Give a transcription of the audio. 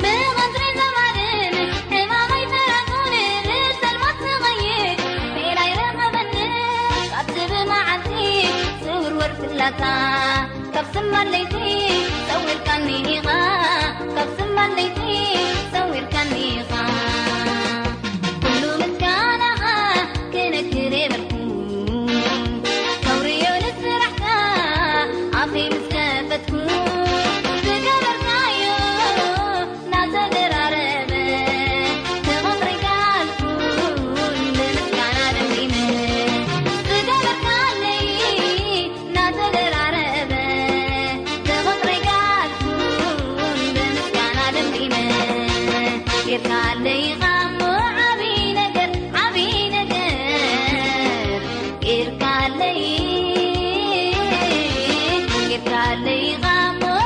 ብቐትሪ ዘማርን ዕማመይ ፈራጉን ብጸልማት ዝቐይድ ሜላ ይረኸበኒ። ካብቲ ብመዓልቲ ዝውርወር ፍላጻ ካብ ስማር ለይቲ ሰዊርካኒ ኢኻ፣ ካብ ስማር ለይቲ ሰዊርካኒ ኢኻ። ኩሉ ምስጋናኻ ክነግር የበልኩ፣ ከውርዮ ንስራሕካ ኣፈይ ምስ ከፈትኩ፣ ዝገበርካዮ እናተደራረበ ተቐጥሪካ ኣልኩን ብምስጋና ደሚመ፣ ዝገበርካለይ እናተደራረበ ተቐጥሪካ ኣልኩን ብምስጋና ደሚመ። ጌርካ